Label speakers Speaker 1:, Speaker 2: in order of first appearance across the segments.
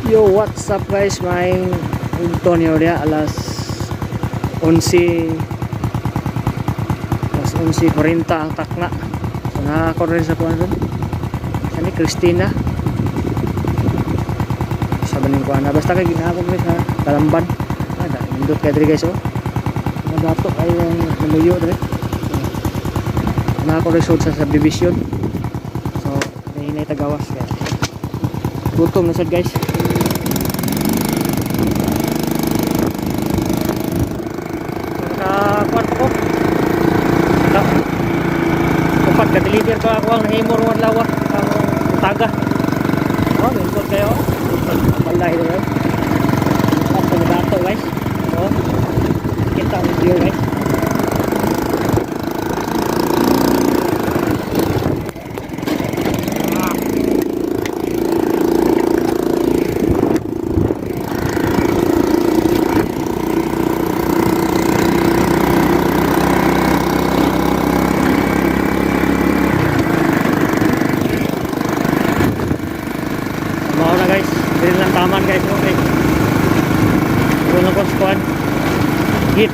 Speaker 1: Yo, what's up, guys? May Antonio dia, alas 11, alas 11:40 ang takna. So nakako rin sa kuan ron. Ani Christina. Sa baning kuan na basta kay ginahakon rin sa Talamban. Ah, da nindot kay diri, guys, oh. Mga dato ay ang namuyo diri. So, nakako rin sa subdivision. So, hinay tagawas kaya. Gutom na sad, guys. Naka kwarto ko. Naka upat ka deliver ko ako ang nahimo ro adlaw ang taga. Oh, nindot kayo. Balay diri. Ato dato, guys. Oh. Kita ang view, guys. Mao na, guys. Dili lang taman, guys. Okay. Dili lang ko sa kuan. Hit.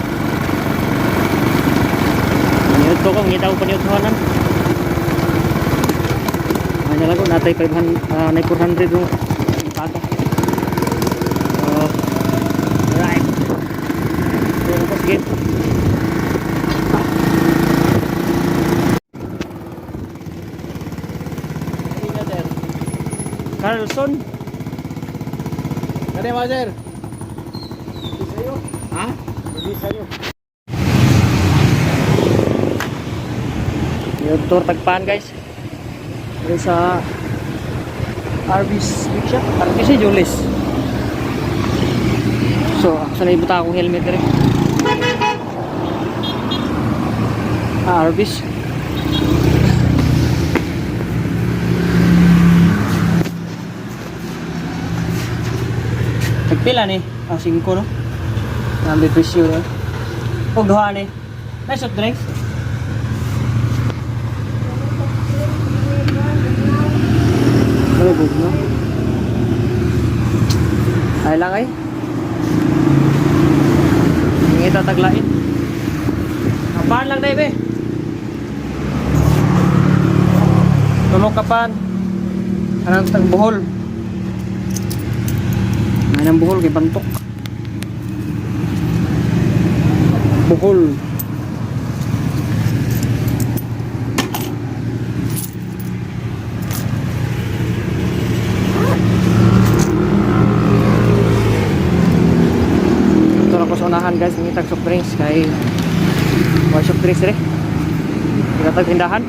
Speaker 1: Paniud ko ngita ko paniudtohanan. Ay na lang ko natay 500, nay 400 ro taga. Oh. Right. Dili lang ko sa gate.
Speaker 2: Sir.
Speaker 1: Carlson.
Speaker 2: Kani ba, sir? Ha? Hindi sa'yo.
Speaker 1: Yung tour tagpaan, guys. Dito sa Arby's Big Shop. Arby's si Julius. So, ako sa naibuta akong helmet rin. Ah, Arby's. Tagpila ni? Ah, 5, no? Nambi presyo no? Og duha ni. Nice soft drinks. Malubog, no? Ay lang ay. Ngita taglain. Kapan lang dai be. Tulo kapan. Anang tag buhol. May nang buhol kay bantok. Buhol. Ito na ko sa unahan, guys, ngitag soft drinks kay why soft drinks dire. Kita tindahan.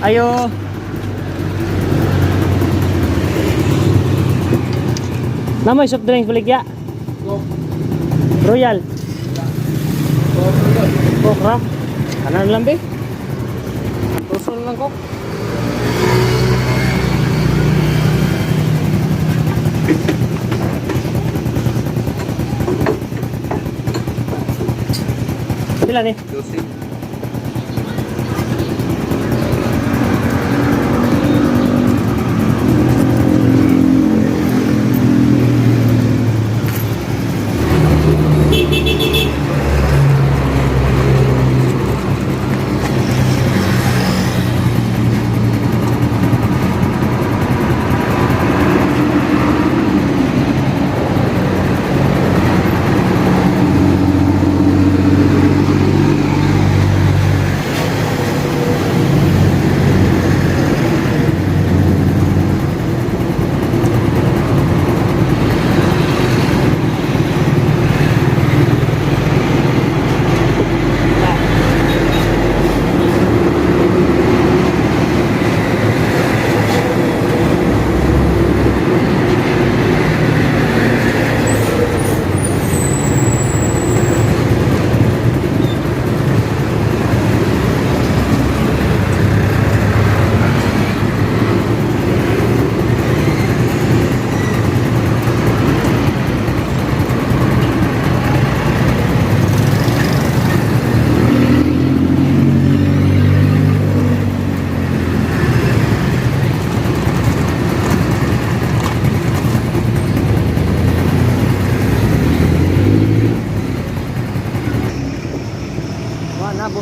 Speaker 1: Ayo. Namoy soft drinks baligya. Royal. Coke ra. Kanan lang be. Tuson lang coke. Pila ni?
Speaker 2: 12.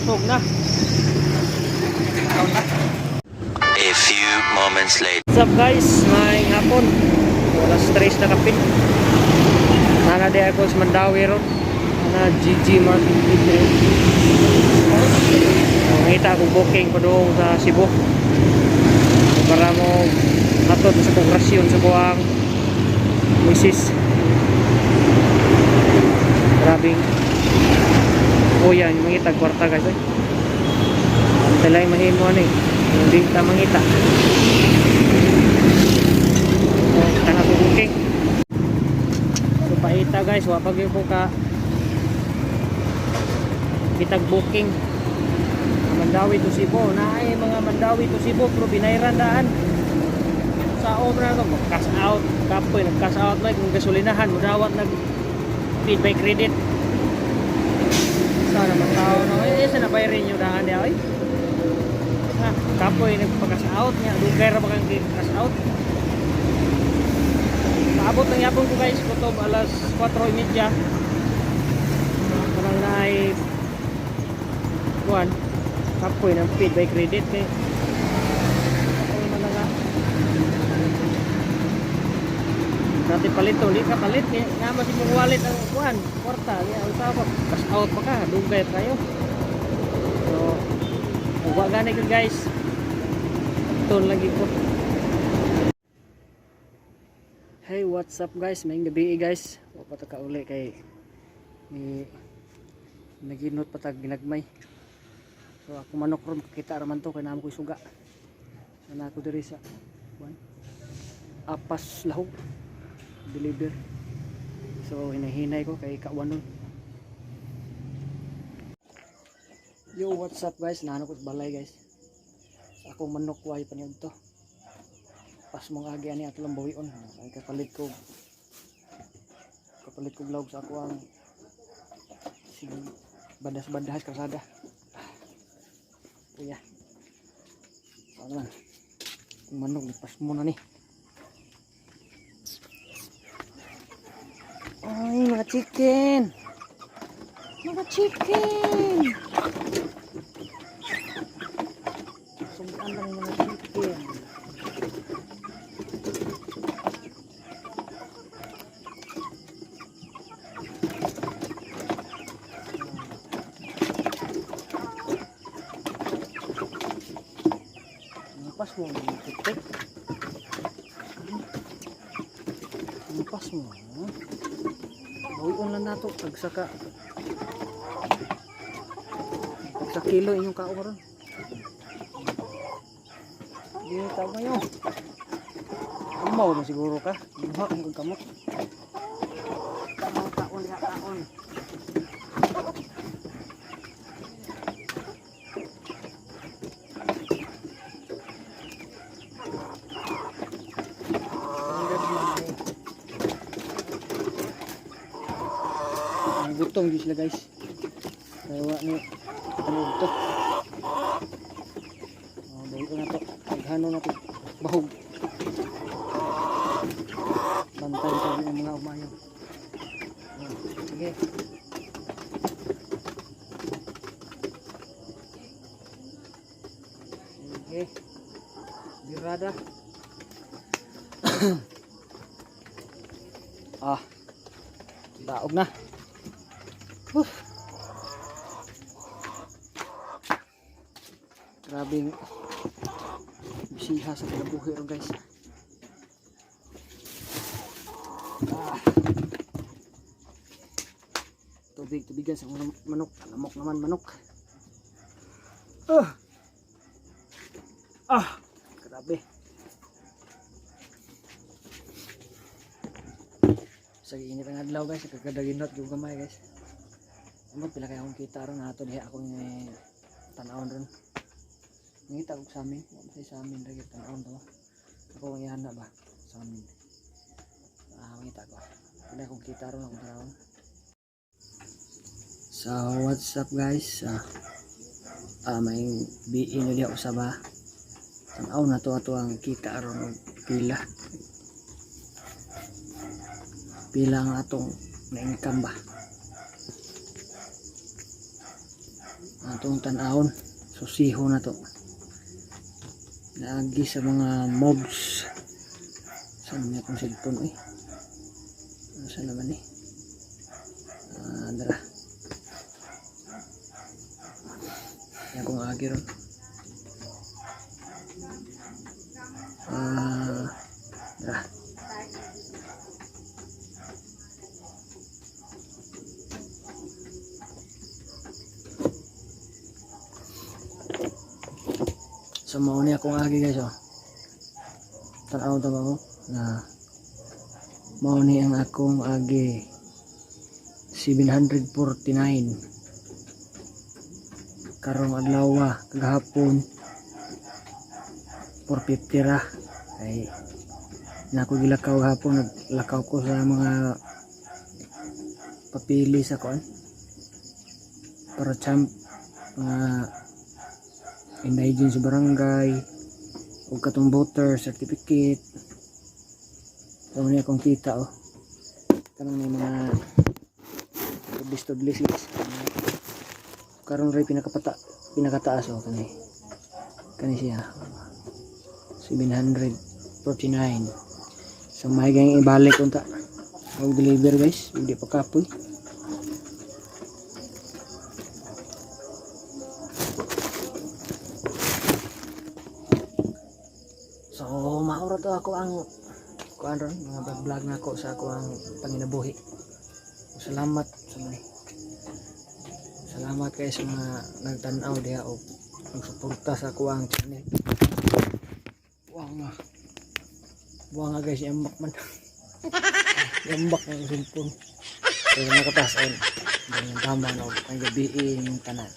Speaker 1: Busog na. Kaon na.
Speaker 3: A few moments later.
Speaker 1: What's up, guys? Maayong hapon. Alas 3 na kapit. Nana di ako sa Mandaue ron. Ana GG Market dito. Mangita ako booking ko doon sa Cebu. Para mo hatod sa kongresyon sa kuang misis. Grabing kuya, yung mangita kwarta, guys. Eh. Talay mahimo ani. Hindi ta mangita. So, tanga ko booking. So paita, guys, wa pa gyud ko ka kitag booking. Mandaue to Cebu, naay mga Mandaue to Cebu pero binayran daan. Sa obra ko cash out, kapoy nag cash out may kung gasolinahan mudawat nag paid by credit. Sana man tao no, eh sa nabayrin yung daan di ay. Ha, kapoy nagpa-cash out niya, dugay ra ba kang cash out? Paabot lang yapon ko, guys, kutob alas 4:30. Parang naay kuan kapoy ng paid by credit kay ako man nga dati palit to, di ka palit kay nga mas imong wallet ang kuan kwarta niya ang pa cash out pa ka, dugay kayo. So ug wa gani ko, guys, ton lagi ko. Hey, what's up, guys? Maayong gabi, guys. Wa pa ta kauli kay ni naginot pa tag ginagmay. So ako manok ron kita ra man to kay naamo ko'y suga. So na ako diri sa kuan Apas Lahog deliver. So hinahinay ko kay kawanon. Yo, what's up, guys? Naano ko sa balay, guys. Sa akong manok way paniud to. Pas mong agi ani ato lang bawion. Ay kapalit ko vlog sa ako ang sig bandas-bandas kalsada. Kuya. Ano man? Kung manok pas mo na ni. Ay, mga chicken. Mga chicken. Sumpan lang yung mga chicken. Mga pas mo, mga tik. Mga pas mo. Bawion lang nato tagsaka. Tagsa kilo inyong kaon ron. Hindi tao ngayon. Umaw na siguro ka. Buha kung kamot. Kaon, kaon, diha, kaon. Ang gutom gyud sila, guys. Kaya wa ni ano to. Oh, bawi na to. Naghano na to. Bahog. Bantay sa yung mga umayo. Oh, sige. Sige. Birada. Ah. Daog na. Whew. Grabing bisiha sa kinabuhi ron, guys. Ah. Tubig, tubigan sa mga manok. Lamok naman manok. Ah. Ah, grabe. Sa init ang adlaw, guys, kagadaginot yung gamay, guys. Amot pila kay akong kita ron nato diha akong eh, tan-awon ron. Nangita og sa amin, wa man sa amin lagi tan-awon to. Ako ang ihana ba sa amin. Ah, mangita ko. Pila akong kita ron akong tan-awon. So, what's up, guys? May BE na diha usaba. Tan-aw na to ato ang kita aron og pila. Pila ang atong na income ba. Atong tan-awon, susiho na to. Naagi sa mga mobs. Saan niya akong cellphone eh? Saan naman eh? Ah, dara. Yan akong agi ron. Ah, dara. So mao ni akong agi, guys, oh. Tan-aw ta ba ko na mao ni ang akong agi, 749 karong adlaw. Kagahapon 450 ra ay na ako gilakaw gahapon. Naglakaw ko sa mga papili sa kuan para champ, mga indigent sa barangay o katong voter certificate. So ni akong kita, oh, kanang may mga tudlis tudlis, guys. Karon ray pinakataas, oh, kani kani siya, 749. So may gang ibalik unta og deliver, guys, hindi pa kapoy. So mauro to ako ang kuan ron, mga vlog vlog na ako sa ako ang panginabuhi. Salamat sa mga, salamat kay sa mga nagtan-aw diha o nagsuporta sa ako ang channel. Wow nga. Buwang nga, guys, yambak man. Yambak ang cellphone. Pero nakataas ayun. Ganyan tama na ang gabi yung tanan.